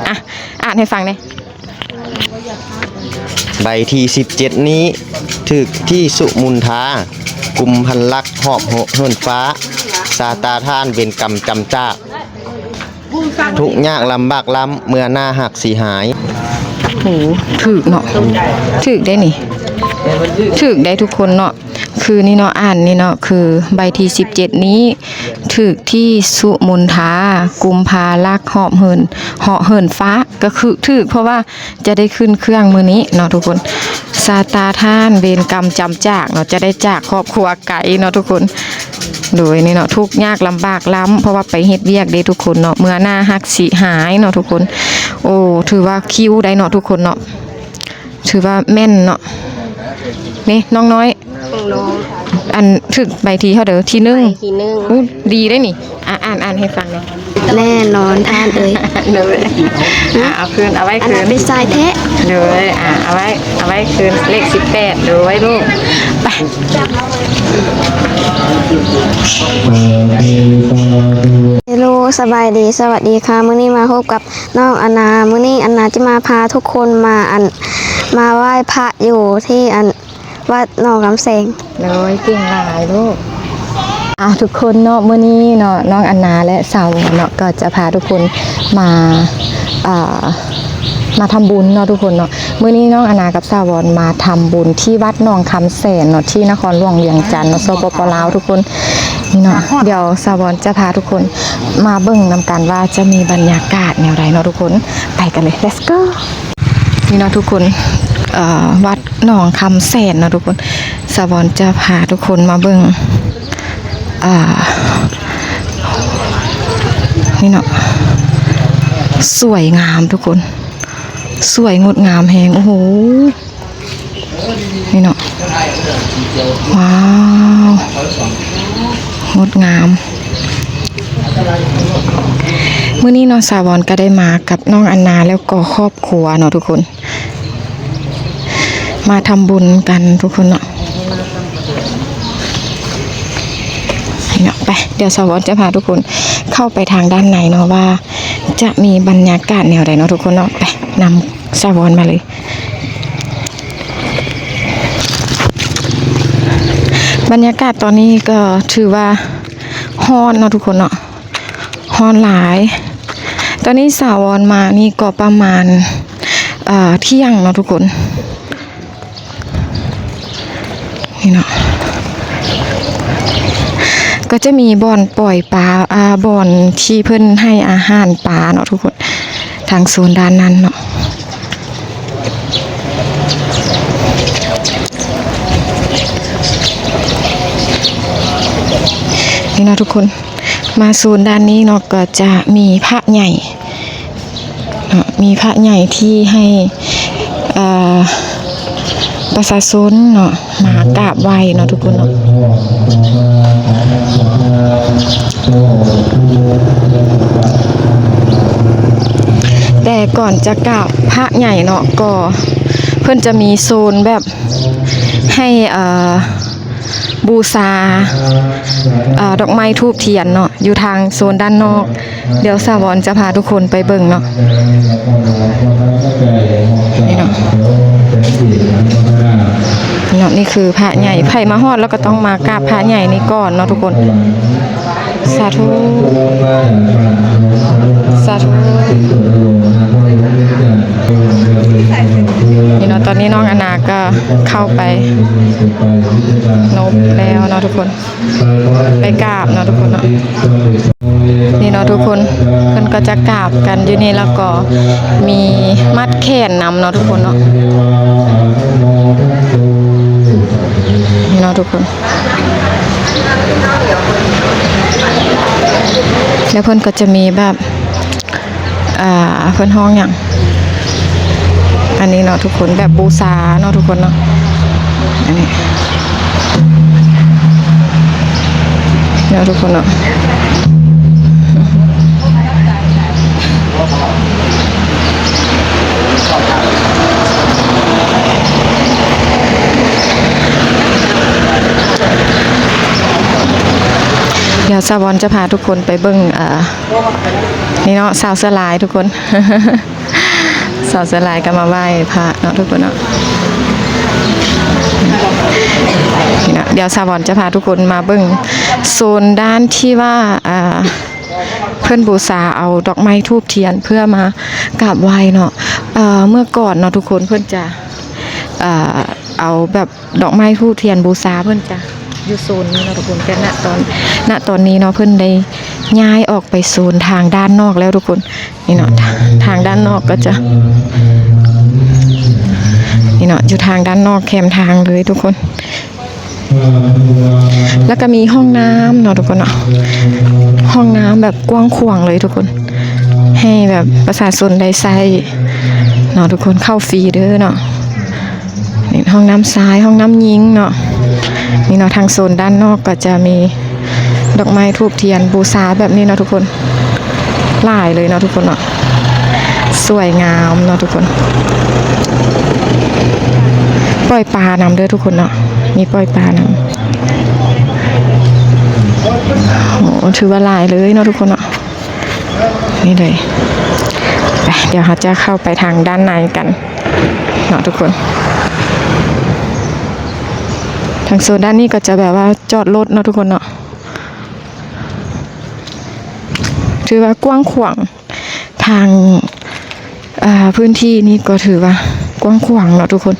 ອ່ະ ອ່ານໃຫ້ຟັງແດ່. ໃບທີສິບເຈັດນີ້ ຖືກທີ່ສຸມຸນທາ ກຸມພັນລັກ ຫອບເຫີນຟ້າ ຊາຕາທ່ານເວນກຳຈຳຈາກ ທຸກຍາກລຳບາກລ້ຳ ເມື່ອໜ້າຮັກຊິຫາຍ. ໂອ້ ຖືກເນາະ ຖືກໄດ໋ນີ້ ຖືກໄດ໋ທຸກຄົນເນາະ. ຄືນີ້ເນາະ ອ່ານນີ້ເນາະ ຄືໃບທີສິບເຈັດນີ້ ຖືກທີ່ສຸມົນທາ ກຸມພາລັກ ຫອບເຫີນ ເຫາະເຫີນຟ້າ ກໍຄືຖືກ ເພາະວ່າຈະໄດ້ຂຶ້ນເຄື່ອງມື້ນີ້ເນາະທຸກຄົນ. ຊາຕາທ່ານເວນກຳຈຳຈາກເນາະ ຈະໄດ້ຈາກຄອບຄົວໄກເນາະທຸກຄົນ. ໂດຍນີ້ເນາະ ທຸກຍາກລຳບາກລ້ຳ ເພາະວ່າໄປເຮັດວຽກເດ້ທຸກຄົນເນາະ ເມື່ອໜ້າຮັກຊິຫາຍເນາະທຸກຄົນ. ໂອ້ ຖືວ່າຄິວໄດ້ເນາະທຸກຄົນເນາະ. ຖືວ່າແມ່ນເນາະ. ນີ້ນ້ອງນ້ອຍ ນ້ອງນ້ອຍ ອັນຖືກໃບທີເທົ່າໃດ? ທີໜຶ່ງ ໃບທີໜຶ່ງ. ໂອ້ ດີເດ້ນີ້. ອ່າ ອ່ານ ອ່ານໃຫ້ຟັງແດ່. ແນ່ນອນທ່ານເອີຍ. ໂດຍ ອ່າ ເອົາຄືນ ເອົາໄວ້ຄືນ. ອັນນັ້ນເປັນຊາຍແທ້. ໂດຍ ອ່າ ເອົາໄວ້ ເອົາໄວ້ຄືນ ເລກສິບແປດ. ໂດຍລູກ ໄປ. ເຮໂລ ສະບາຍດີ ສະຫວັດດີຄ່ະ. ມື້ນີ້ມາພົບກັບ ນ້ອງອານາ ມື້ນີ້ອານາຈະມາພາທຸກຄົນມາ ອັນ ມາໄຫວ້ພະຢູ່ທີ່ ອັນ ວັດໜອງຄຳແສງ. ໂດຍ ເກັ່ງຫຼາຍລູກ. ອ່າ ທຸກຄົນເນາະ ມື້ນີ້ເນາະ ນ້ອງອານາ ແລະ ສາວວອນເນາະ ກໍຈະພາທຸກຄົນມາ ອ່າ ມາທຳບຸນເນາະທຸກຄົນເນາະ. ມື້ນີ້ນ້ອງອານາກັບສາວອນມາທຳບຸນທີ່ວັດໜອງຄຳແສນເນາະ ທີ່ນະຄອນຫຼວງວຽງຈັນເນາະ ສປປ ລາວ ທຸກຄົນ. ນີ້ເນາະ ດຽວສາວອນຈະພາທຸກຄົນມາເບິ່ງນຳກັນວ່າຈະມີບັນຍາກາດແນວໃດເນາະທຸກຄົນ. ໄປກັນເລີຍ ເລັດໂກ. ນີ້ເນາະທຸກຄົນ ເອີ ວັດໜອງຄຳແສນເນາະທຸກຄົນ. ສາວອນຈະພາທຸກຄົນມາເບິ່ງ ອ່າ ນີ້ເນາະ ສວຍງາມທຸກຄົນ ສວຍງົດງາມແຮງ. ໂອ້ໂຫ ນີ້ເນາະ ວ້າວ ງົດງາມ. ມື້ນີ້ເນາະ ສາວອນກໍໄດ້ມາກັບນ້ອງອານາ ແລ້ວກໍຄອບຄົວເນາະທຸກຄົນ. ມາທຳບຸນກັນທຸກຄົນເນາະ. ນີ້ເນາະ ໄປ ດຽວສາວອນຈະພາທຸກຄົນເຂົ້າໄປທາງດ້ານໃນເນາະ ວ່າຈະມີບັນຍາກາດແນວໃດເນາະທຸກຄົນເນາະ. ໄປ ນຳສາວອນມາເລີຍ. ບັນຍາກາດຕອນນີ້ກໍຖືວ່າຮ້ອນເນາະທຸກຄົນເນາະ. ຮ້ອນຫຼາຍ. ຕອນນີ້ສາວອນມານີ້ກໍປະມານ ເອີ ທ່ຽງເນາະທຸກຄົນ. ນີ້ເນາະ ກໍຈະມີບ່ອນປ່ອຍປາ ອ່າ ບ່ອນທີ່ເພິ່ນໃຫ້ອາຫານປາເນາະທຸກຄົນ ທາງໂຊນດ້ານນັ້ນເນາະ. ນີ້ເນາະທຸກຄົນ ມາໂຊນດ້ານນີ້ເນາະ ກໍຈະມີພະໃຫຍ່ເນາະ ມີພະໃຫຍ່ທີ່ໃຫ້ ເອີ ປະຊາຊົນເນາະ ມາກາບໄຫວ້ເນາະທຸກຄົນເນາະ. ແຕ່ກ່ອນຈະກາບພະໃຫຍ່ເນາະ ກໍເພິ່ນຈະມີໂຊນແບບໃຫ້ ເອີ ບູຊາ ເອີ ດອກໄມ້ທູບທຽນເນາະ ຢູ່ທາງໂຊນດ້ານນອກ. ດຽວສາວອນຈະພາທຸກຄົນໄປເບິ່ງເນາະ. ນີ້ເນາະ ນີ້ເນາະ ນີ້ຄືພະໃຫຍ່ ໃຜມາຮອດແລ້ວກໍຕ້ອງມາກາບພະໃຫຍ່ນີ້ກ່ອນເນາະທຸກຄົນ. ສາທຸ ສາທຸ. ນີ້ເນາະ ຕອນນີ້ນ້ອງອານາກໍເຂົ້າໄປນົບແລ້ວເນາະທຸກຄົນ. ໄປກາບເນາະທຸກຄົນເນາະ. ນີ້ເນາະທຸກຄົນ ເພິ່ນກໍຈະກາບກັນຢູ່ນີ້ ແລ້ວກໍມີມັດແຂນນຳເນາະທຸກຄົນເນາະ. ນີ້ເນາະທຸກຄົນ ແລ້ວເພິ່ນກໍຈະມີແບບ ອ່າ ເພິ່ນຮ້ອງຫຍັງ ອັນນີ້ເນາະທຸກຄົນ ແບບບູຊາເນາະທຸກຄົນເນາະ. ອັນນີ້ເນາະທຸກຄົນເນາະ. ສາວອນຈະພາທຸກຄົນໄປເບິ່ງ ເອີ ນີ້ເນາະ ສາວເສືອລາຍທຸກຄົນ ສາວເສືອລາຍກໍມາໄຫວ້ພະເນາະທຸກຄົນເນາະ. ນີ້ເນາະ ດຽວສາວອນຈະພາທຸກຄົນມາເບິ່ງໂຊນດ້ານທີ່ວ່າ ເອີ ເພິ່ນບູຊາເອົາດອກໄມ້ທູບທຽນເພື່ອມາກາບໄຫວ້ເນາະ. ເອີ ເມື່ອກ່ອນເນາະທຸກຄົນ ເພິ່ນຈະ ເອີ ເອົາແບບ ດອກໄມ້ທູບທຽນບູຊາເພິ່ນຈະຢູ່ໂຊນນີ້ເນາະທຸກຄົນ ແຕ່ນະຕອນ ນະຕອນນີ້ເນາະ ເພິ່ນໄດ້ຍ້າຍອອກໄປໂຊນທາງດ້ານນອກແລ້ວທຸກຄົນ. ນີ້ເນາະ ທາງດ້ານນອກກໍຈະ ນີ້ເນາະ ຢູ່ທາງດ້ານນອກແຄມທາງເລີຍທຸກຄົນ. ແລ້ວກໍມີຫ້ອງນ້ຳເນາະທຸກຄົນເນາະ ຫ້ອງນ້ຳແບບກວ້າງຂວາງເລີຍທຸກຄົນ ໃຫ້ແບບປະຊາຊົນໄດ້ໃຊ້ເນາະທຸກຄົນ ເຂົ້າຟຣີເດີເນາະ. ນີ້ຫ້ອງນ້ຳຊາຍ ຫ້ອງນ້ຳຍິງເນາະ. ນີ້ເນາະ ທາງໂຊນດ້ານນອກກໍຈະມີດອກໄມ້ທູບທຽນບູຊາແບບນີ້ເນາະທຸກຄົນ ຫຼາຍເລີຍເນາະທຸກຄົນເນາະ ສວຍງາມເນາະທຸກຄົນ. ປ່ອຍປານຳເດີທຸກຄົນເນາະ ມີປ່ອຍປານຳ. ໂອ້ ຖືວ່າຫຼາຍເລີຍເນາະທຸກຄົນເນາະ. ນີ້ເລີຍ ໄປ ດຽວເຮົາຈະເຂົ້າໄປທາງດ້ານໃນກັນເນາະທຸກຄົນ. ທາງໂຊນດ້ານນີ້ກໍຈະແບບວ່າຈອດລົດເນາະທຸກຄົນເນາະ ຖືວ່າກວ້າງຂວາງ ທາງ ເອີ ພື້ນທີ່ນີ້ກໍຖືວ່າກວ້າງຂວາງເນາະທຸກຄົນ.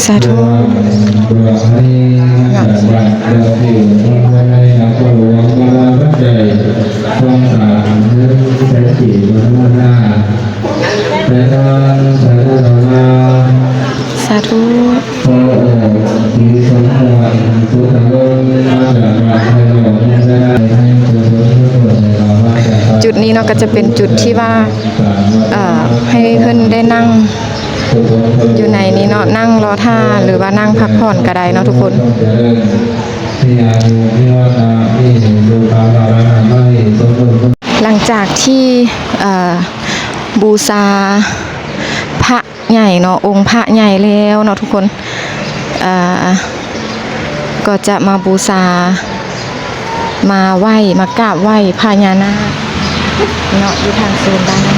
ສາທຸ. ສາທຸ. ຈຸດນີ້ເນາະ ກໍຈະເປັນຈຸດທີ່ວ່າ ເອີ ໃຫ້ເພິ່ນໄດ້ນັ່ງຢູ່ໃນນີ້ເນາະ ນັ່ງລໍຖ້າ ຫຼືວ່ານັ່ງພັກຜ່ອນກໍໄດ້ເນາະທຸກຄົນ. ຫຼັງຈາກທີ່ ເອີ ບູຊາພະໃຫຍ່ເນາະ ອົງພະໃຫຍ່ແລ້ວເນາະທຸກຄົນ ເອີ ກໍຈະມາບູຊາ ມາໄຫວ້ ມາກາບໄຫວ້ພະຍານາກເນາະ ຢູ່ທາງໂຊນດ້ານນັ້ນ.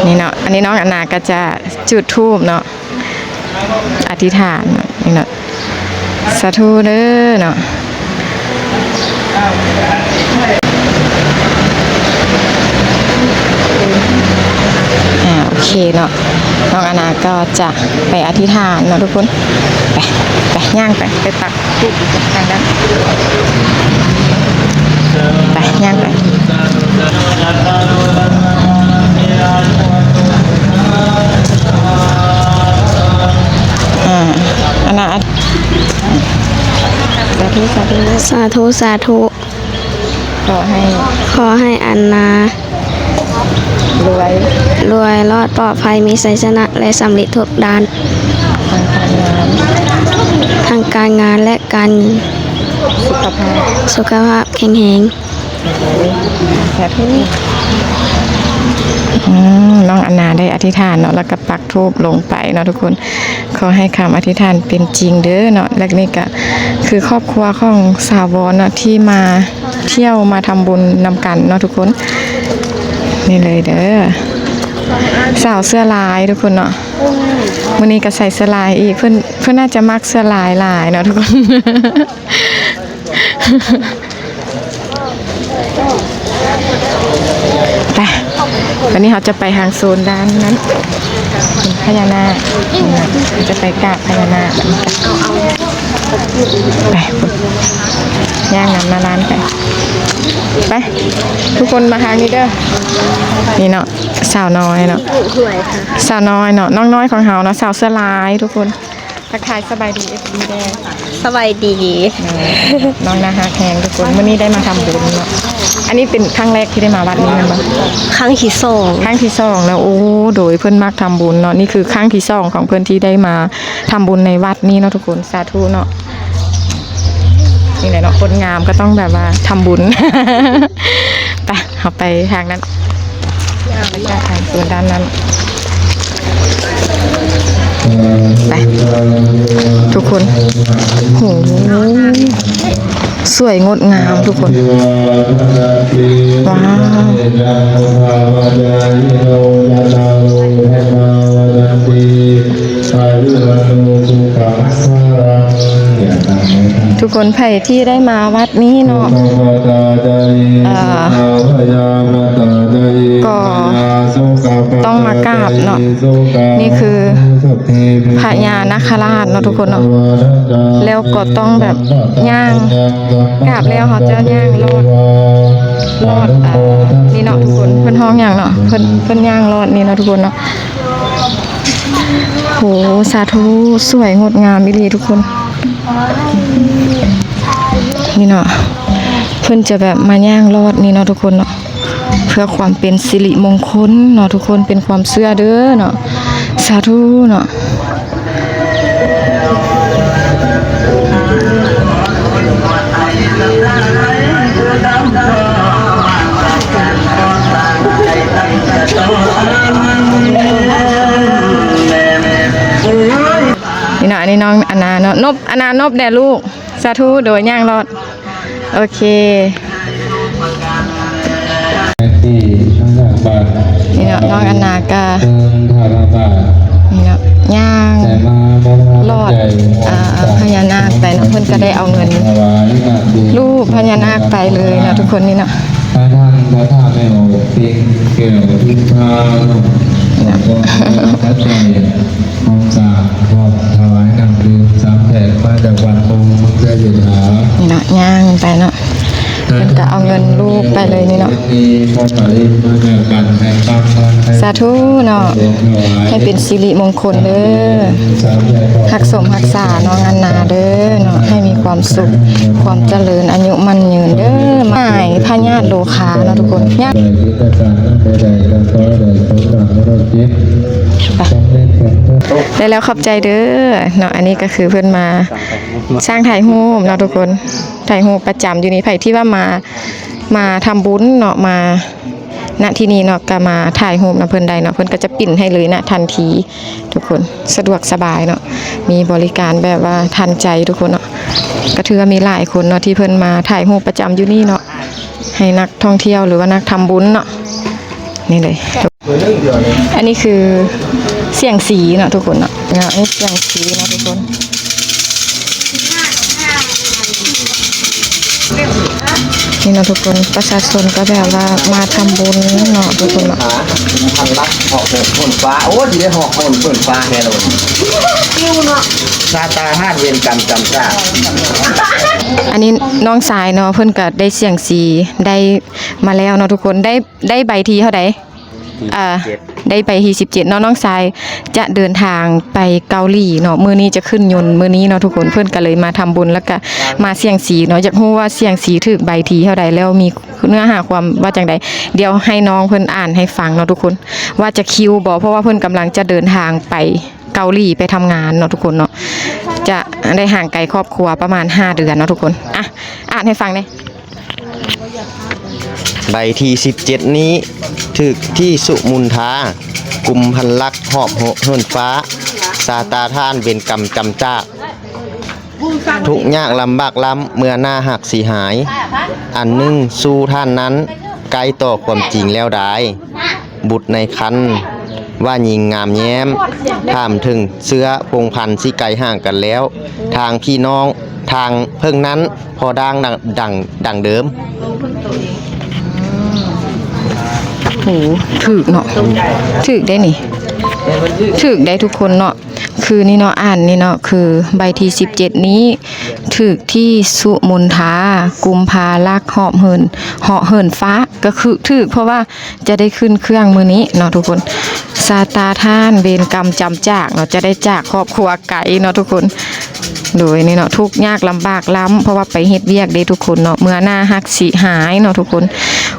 ນີ້ເນາະ ອັນນີ້ນ້ອງອານາກໍຈະຈຸດທູບເນາະ ອະທິຖານເນາະ ນີ້ເນາະ ສາທຸເດີເນາະ. ອາ ໂອເຄເນາະ ນ້ອງອານາກໍຈະໄປອະທິຖານເນາະທຸກຄົນ. ໄປ ໄປ ຍ່າງໄປ ໄປປັກທູບຢູ່ທາງດ້ານ ໄປ ຍ່າງໄປ. ອາ ອານາ ສາທຸ ສາທຸ ສາທຸ ສາທຸ. ຂໍໃຫ້ ຂໍໃຫ້ອານາ ລວຍ ລວຍ ລອດ ປອດໄພ ມີໄຊຊະນະ ແລະ ສຳເລັດທຸກດ້ານ ທາງການງານ ທາງການງານ ແລະ ການເງິນ ສຸຂະພາບ ສຸຂະພາບແຂງແຮງ. ສາທຸ. ອືມ ນ້ອງອານາໄດ້ອະທິຖານເນາະ ແລ້ວກໍປັກທູບລົງໄປເນາະທຸກຄົນ ຂໍໃຫ້ຄຳອະທິຖານເປັນຈິງເດີເນາະ. ແລະ ນີ້ກໍຄືຄອບຄົວຂອງສາວອນເນາະ ທີ່ມາທ່ຽວມາທຳບຸນນຳກັນເນາະທຸກຄົນ. ນີ້ເລີຍເດີ ສາວເສື້ອລາຍທຸກຄົນເນາະ. ມື້ນີ້ກໍໃສ່ເສື້ອລາຍອີກ ເພິ່ນ ເພິ່ນໜ້າຈະມັກເສື້ອລາຍຫຼາຍເນາະທຸກຄົນ. ໄປ ວັນນີ້ເຮົາຈະໄປທາງໂຊນດ້ານນັ້ນ ເປັນພະຍານາກ ຈະໄປກາບພະຍານາກ. ໄປ ຍ່າງນຳໜ້າຮ້ານໄປ ໄປ ທຸກຄົນມາທາງນີ້ເດີ. ນີ້ເນາະ ສາວນ້ອຍເນາະ ສາວນ້ອຍເນາະ ນ້ອງນ້ອຍຂອງເຮົາເນາະ ສາວເສື້ອລາຍທຸກຄົນ. ທັກທາຍສະບາຍດີ ເອັຟຊີ ແດ່. ສະບາຍດີ. ເອີ ນ້ອງໜ້າຮັກແຮງທຸກຄົນ ມື້ນີ້ໄດ້ມາທຳບຸນເນາະ. ອັນນີ້ເປັນຄັ້ງແລກທີ່ໄດ້ມາວັດນີ້ແມ່ນບໍ່? ຄັ້ງທີສອງ ຄັ້ງທີສອງແລ້ວ. ໂອ້ ໂດຍ ເພິ່ນມັກທຳບຸນເນາະ. ນີ້ຄືຄັ້ງທີສອງຂອງເພິ່ນທີ່ໄດ້ມາທຳບຸນໃນວັດນີ້ເນາະທຸກຄົນ. ສາທຸເນາະ. ນີ້ແຫຼະເນາະ ຄົນງາມກໍຕ້ອງແບບວ່າທຳບຸນ. ໄປ ເຮົາໄປທາງນັ້ນ ໄປທາງໂຊນດ້ານນັ້ນ. ໄປ ທຸກຄົນ. ໂຫ ສວຍງົດງາມທຸກຄົນ. ວ້າວ ທຸກຄົນ ໃຜທີ່ໄດ້ມາວັດນີ້ເນາະ ເອີ ກໍຕ້ອງມາກາບເນາະ. ນີ້ຄືພະຍານາຄະລາດເນາະທຸກຄົນເນາະ. ແລ້ວກໍຕ້ອງແບບຍ່າງ ກາບແລ້ວເຮົາຈະຍ່າງລອດ ລອດ ເອີ ນີ້ເນາະທຸກຄົນ. ເພິ່ນຮ້ອງຫຍັງເນາະ? ເພິ່ນ ເພິ່ນຍ່າງລອດນີ້ເນາະທຸກຄົນເນາະ. ໂຫ ສາທຸ ສວຍງົດງາມອີ່ຫຼີທຸກຄົນ. ນີ້ເນາະ ເພິ່ນຈະແບບມາຍ່າງລອດນີ້ເນາະທຸກຄົນເນາະ ເພື່ອຄວາມເປັນສິລິມົງຄົນເນາະທຸກຄົນ ເປັນຄວາມເຊື່ອເດີເນາະ. ສາທຸເນາະ. ນີ້ເນາະ ອັນນີ້ນ້ອງອັນນາເນາະ. ນົບ ອັນນານົບແດ່ລູກ. ສາທຸ ໂດຍ ຍ່າງລອດ. ໂອເຄ ນີ້ເນາະ ນ້ອງອັນນາກະ ນີ້ເນາະ ຍ່າງລອດ ອ່າ ພະຍານາກໄປເນາະ. ເພິ່ນກະໄດ້ເອົາເງິນຮູບພະຍານາກໄປເລີຍເນາະທຸກຄົນ. ນີ້ເນາະ ພະທ່ານ ພະທ່ານແມ່ອອກເປັນແກ້ວພິມພາເນາະ ນີ້ເນາະ ຂອບໃຈ ຂອງສາງ ພ້ອມຖວາຍນ້ຳດື່ມສາມແພັກ ມາຈາກວັດໂພນນຳເສດຖາ. ນີ້ເນາະ ຍ່າງໄປເນາະ ເພິ່ນກະເອົາເງິນລູກໄປເລີຍນີ້ເນາະ. ສາທຸເນາະ ໃຫ້ເປັນສິລິມົງຄົນເດີ ຮັກສົມຮັກສານ້ອງອັນນາເດີເນາະ ໃຫ້ມີຄວາມສຸກ ຄວາມຈະເລີນ ອາຍຸໝັ້ນຍືນເດີ ຫາຍພະຍາດໂລຄາເນາະທຸກຄົນ. ໄດ້ແລ້ວ ຂອບໃຈເດີເນາະ. ອັນນີ້ກໍຄືເພິ່ນມາຊ່າງຖ່າຍຮູບເນາະທຸກຄົນ ຖ່າຍຮູບປະຈຳຢູ່ນີ້. ໃຜທີ່ວ່າມາ ມາທຳບຸນເນາະ ມາ ນະ ທີ່ນີ້ເນາະ ກໍມາຖ່າຍຮູບນຳເພິ່ນໄດ້ເນາະ ເພິ່ນກໍຈະປິ່ນໃຫ້ເລີຍນະ ທັນທີ ທຸກຄົນ ສະດວກສະບາຍເນາະ ມີບໍລິການແບບວ່າທັນໃຈທຸກຄົນເນາະ. ກໍຖືວ່າມີຫຼາຍຄົນເນາະ ທີ່ເພິ່ນມາຖ່າຍຮູບປະຈຳຢູ່ນີ້ເນາະ ໃຫ້ນັກທ່ອງທ່ຽວ ຫຼືວ່ານັກທຳບຸນເນາະ. ນີ້ເລີຍ ອັນນີ້ຄືສຽງຊີເນາະທຸກຄົນເນາະ ເນາະ ນີ້ສຽງຊີເນາະທຸກຄົນ. ນີ້ເນາະທຸກຄົນ ປະຊາຊົນກໍແບບວ່າມາທຳບຸນເນາະທຸກຄົນເນາະ. ພັນລັກ ຫອກໂຫນຟ້າ ໂອ້ ຊິໄດ້ຫອກໂຫນເພິ່ນຟ້າແທ້ລະ ປິວເນາະ ຊາຕາຮ້ານເວນກຳຈຳຈາກ. ອັນນີ້ນ້ອງຊາຍເນາະ ເພິ່ນກໍໄດ້ສຽງຊີ ໄດ້ມາແລ້ວເນາະທຸກຄົນ. ໄດ້ ໄດ້ໃບທີເທົ່າໃດ? ອ່າ ໄດ້ໃບທີສິບເຈັດເນາະ. ນ້ອງຊາຍຈະເດີນທາງໄປເກົາຫຼີເນາະ ມື້ນີ້ຈະຂຶ້ນຍົນມື້ນີ້ເນາະທຸກຄົນ. ເພິ່ນກໍເລີຍມາທຳບຸນ ແລ້ວກໍມາສ່ຽງຊີເນາະ. ຢາກຮູ້ວ່າສ່ຽງຊີຖືກໃບທີເທົ່າໃດ ແລ້ວມີເນື້ອຫາຄວາມວ່າຈັ່ງໃດ? ດຽວໃຫ້ນ້ອງເພິ່ນອ່ານໃຫ້ຟັງເນາະທຸກຄົນ ວ່າຈະຄິວບໍ່? ເພາະວ່າເພິ່ນກຳລັງຈະເດີນທາງໄປເກົາຫຼີໄປທຳງານເນາະທຸກຄົນເນາະ. ຈະໄດ້ຫ່າງໄກຄອບຄົວປະມານຫ້າເດືອນເນາະທຸກຄົນ. ອ່ະ ອ່ານໃຫ້ຟັງແດ່. ໃບທີສິບເຈັດນີ້ ຖືກທີ່ສຸມຸນທາ ກຸມພັນລັກ ຫອບໂຫນຟ້າ ຊາຕາຮ້ານເວນກຳຈຳຈາກ. ທຸກຍາກລຳບາກລ້ຳ ເມື່ອໜ້າຫາກຊິຫາຍ. ອັນໜຶ່ງສູ່ທ່ານນັ້ນ ໃກ້ຕໍ່ຄວາມຈິງແລ້ວດາຍ. ບຸດໃນຄັນວ່າຍິງງາມແຍ້ມ. ຖາມເຖິງເຊື້ອພົງພັນ ຊິໄກຫ່າງກັນແລ້ວ. ທາງພີ່ນ້ອງ ທາງເພິ່ງນັ້ນ ພໍດ່າງ ດັງ ດັງເດີມ. ໂຫ ຖືກເນາະ ຖືກໄດ໋ນີ້ ຖືກໄດ໋ທຸກຄົນເນາະ. ຄືນີ້ເນາະ ອ່ານນີ້ເນາະ ຄືໃບທີສິບເຈັດນີ້ ຖືກທີ່ສຸມົນທາ ກຸມພາລັກ ຫອບເຫີນ ເຫາະເຫີນຟ້າ ກໍຄືຖືກ ເພາະວ່າຈະໄດ້ຂຶ້ນເຄື່ອງມື້ນີ້ເນາະທຸກຄົນ. ຊາຕາທ່ານເວນກຳຈຳຈາກເນາະ ຈະໄດ້ຈາກຄອບຄົວໄກເນາະທຸກຄົນ. ໂດຍນີ້ເນາະ ທຸກຍາກລຳບາກລ້ຳ ເພາະວ່າໄປເຮັດວຽກເດ້ທຸກຄົນເນາະ ເມື່ອໜ້າຮັກຊິຫາຍເນາະທຸກຄົນ.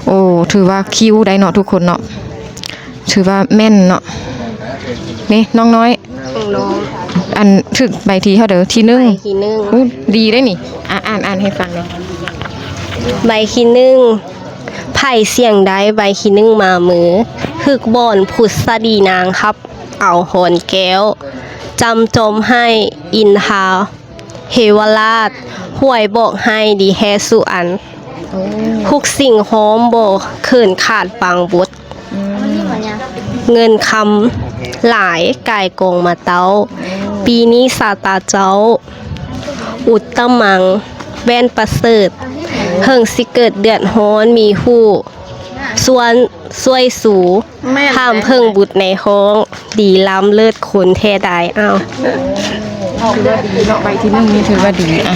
ໂອ້ ຖືວ່າຄິວໄດ້ເນາະທຸກຄົນເນາະ ຖືວ່າແມ່ນເນາະ. ນີ້ນ້ອງນ້ອຍ ນ້ອງ ອັນຖືກໃບທີເທົ່າໃດ? ທີໜຶ່ງ ໃບທີໜຶ່ງ. ໂອ້ ດີເດ້ນີ້ ອ່າ ອ່ານ ອ່ານໃຫ້ຟັງແດ່. ໃບທີໜຶ່ງ ໃຜສຽງໄດ້ໃບທີໜຶ່ງມາມື ຮຶກບ່ອນພຸດສະດີນາງ ຮັບເອົາຮອນແກ້ວ ຈຳຈອມໃຫ້ອິນທາ ເທວະລາດ ຫວຍບອກໃຫ້ດີແທ້ສູ່ອັນ ໂອ້ ຮຸກສິງຫ້ອມບໍ່ເຂີນຂາດບາງບົດ ອືມ ເງິນຄຳຫຼາຍກາຍກອງມາເຕົ້າ ໂອ້ ປີນີ້ຊາຕາເຈົ້າ ອຸດຕະມັງ ແວ່ນປະເສີດ ເຫິງຊິເກີດເດືອດຮ້ອນມີຮູ້ ສ່ວນຊ່ວຍສູ ແມ່ນ ຫ້າມເພິ່ງບຸດໃນຫ້ອງ ດີລ້ຳເລີດຄົນແທ້ດາຍ. ອ້າວ ຖືວ່າດີເນາະ ໃບທີໜຶ່ງນີ້ຖືວ່າດີ. ອ່ະ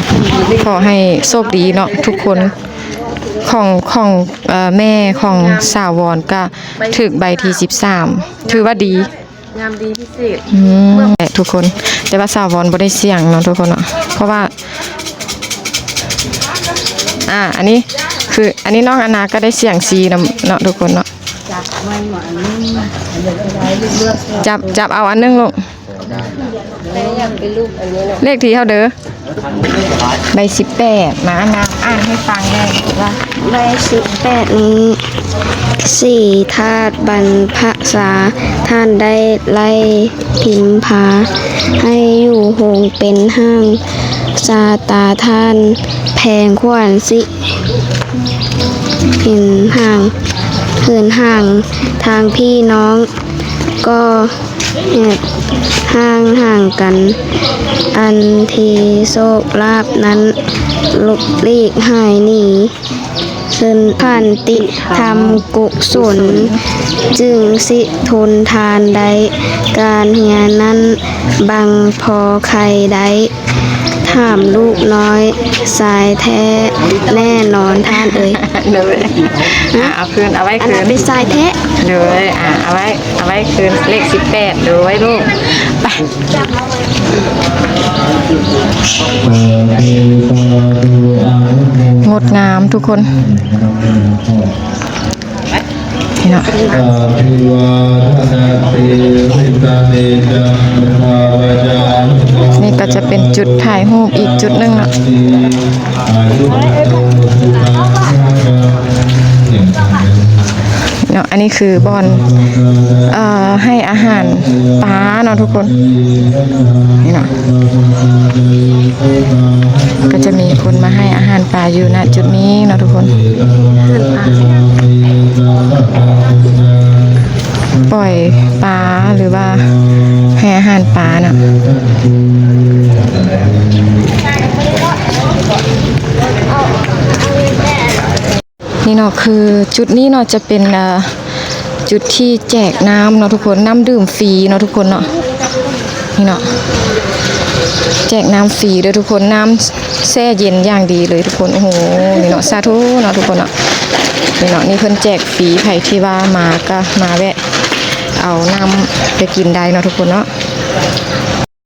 ຂໍໃຫ້ໂຊກດີເນາະທຸກຄົນ ຂອງ ຂອງ ເອີ ແມ່ຂອງສາວອນກະຖືກໃບທີສິບສາມ ຖືວ່າດີ ງາມດີພິເສດ ອືມ ແຫຼະທຸກຄົນ. ແຕ່ວ່າສາວອນບໍ່ໄດ້ສ່ຽງເນາະທຸກຄົນເນາະ ເພາະວ່າ ອ່າ ອັນນີ້ຄື ອັນນີ້ນ້ອງອານາກໍໄດ້ສ່ຽງສີ່ນຳເນາະທຸກຄົນເນາະ. ຈັບ ຈັບເອົາອັນໜຶ່ງລູກ ແຕ່ຢາກໄປລູກອັນນີ້ເນາະ ເລກທີເທົ່າເດີ? ໃບສິບແປດ ມາ ອ່ານ ອ່ານໃຫ້ຟັງແດ່ວ່າ ໃບສິບແປດນີ້ ສີທາດບັນພະສາ ທ່ານໄດ້ໄລ່ພິມພາ ໃຫ້ຢູ່ໂຮງເປັນຫ້າງ ຊາຕາທ່ານແພງຂວັນ ຊິເຫັນຫ່າງ ເຫີນຫ່າງ ທາງພີ່ນ້ອງກໍ ແຫກຮ່າງຫ່າງກັນ ອັນທີ່ໂຊກລາບນັ້ນ ຫຼົບຫຼີກຫາຍໜີ ເຊິ່ງຂັນຕິທຳກຸສົນ ຈຶ່ງຊິທົນທານໄດ້ ການຮຽນນັ້ນບັງພໍໄຂໄດ້ ຖາມລູກນ້ອຍຊາຍແທ້ແນ່ນອນທ່ານເອີຍ. ໂດຍ ອ່າ ເອົາຄືນ ເອົາໄວ້ຄືນ ອັນນັ້ນເປັນຊາຍແທ້. ໂດຍ ອ່າ ເອົາໄວ້ ເອົາໄວ້ຄືນ ເລກສິບແປດ ໂດຍລູກ ໄປ. ງົດງາມທຸກຄົນ. ນີ້ເນາະ ນີ້ກໍຈະເປັນຈຸດຖ່າຍຮູບອີກຈຸດໜຶ່ງເນາະ ເນາະ. ອັນນີ້ຄືບ່ອນ ເອີ ໃຫ້ອາຫານປາເນາະທຸກຄົນ ນີ້ເນາະ. ກໍຈະມີຄົນມາໃຫ້ອາຫານປາຢູ່ ນະ ຈຸດນີ້ເນາະທຸກຄົນ ປ່ອຍປາ ຫຼືວ່າໃຫ້ອາຫານປາເນາະ. ນີ້ເນາະ ຄືຈຸດນີ້ເນາະ ຈະເປັນ ເອີ ຈຸດທີ່ແຈກນ້ຳເນາະທຸກຄົນ ນ້ຳດື່ມຟຣີເນາະທຸກຄົນເນາະ. ນີ້ເນາະ ແຈກນ້ຳຟຣີເດີທຸກຄົນ ນ້ຳແຊ່ເຢັນຢ່າງດີເລີຍທຸກຄົນ. ໂອ້ໂຫ ນີ້ເນາະ ສາທຸເນາະທຸກຄົນເນາະ. ນີ້ເນາະ ນີ້ເພິ່ນແຈກຟຣີ ໃຜທີ່ວ່າມາກໍມາແວະເອົານ້ຳໄປກິນໄດ້ເນາະທຸກຄົນເນາະ.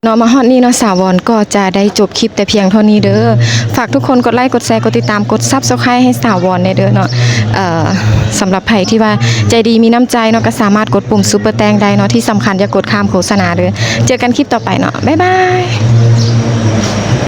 ເນາະ ມາຮອດນີ້ເນາະ ສາວອນກໍຈະໄດ້ຈົບຄລິບແຕ່ພຽງເທົ່ານີ້ເດີ. ຝາກທຸກຄົນກົດໄລ ກົດແຊ ກົດຕິດຕາມ ກົດ Subscribe ໃຫ້ສາວອນແດ່ເດີເນາະ. ເອີ ສຳລັບໃຜທີ່ວ່າໃຈດີມີນ້ຳໃຈເນາະ ກໍສາມາດກົດປຸ່ມ Super Thanks ໄດ້ເນາະ. ທີ່ສຳຄັນຢ່າກົດຂ້າມໂຄສະນາເດີ. ເຈີກັນຄລິບຕໍ່ໄປເນາະ ບາຍບາຍ.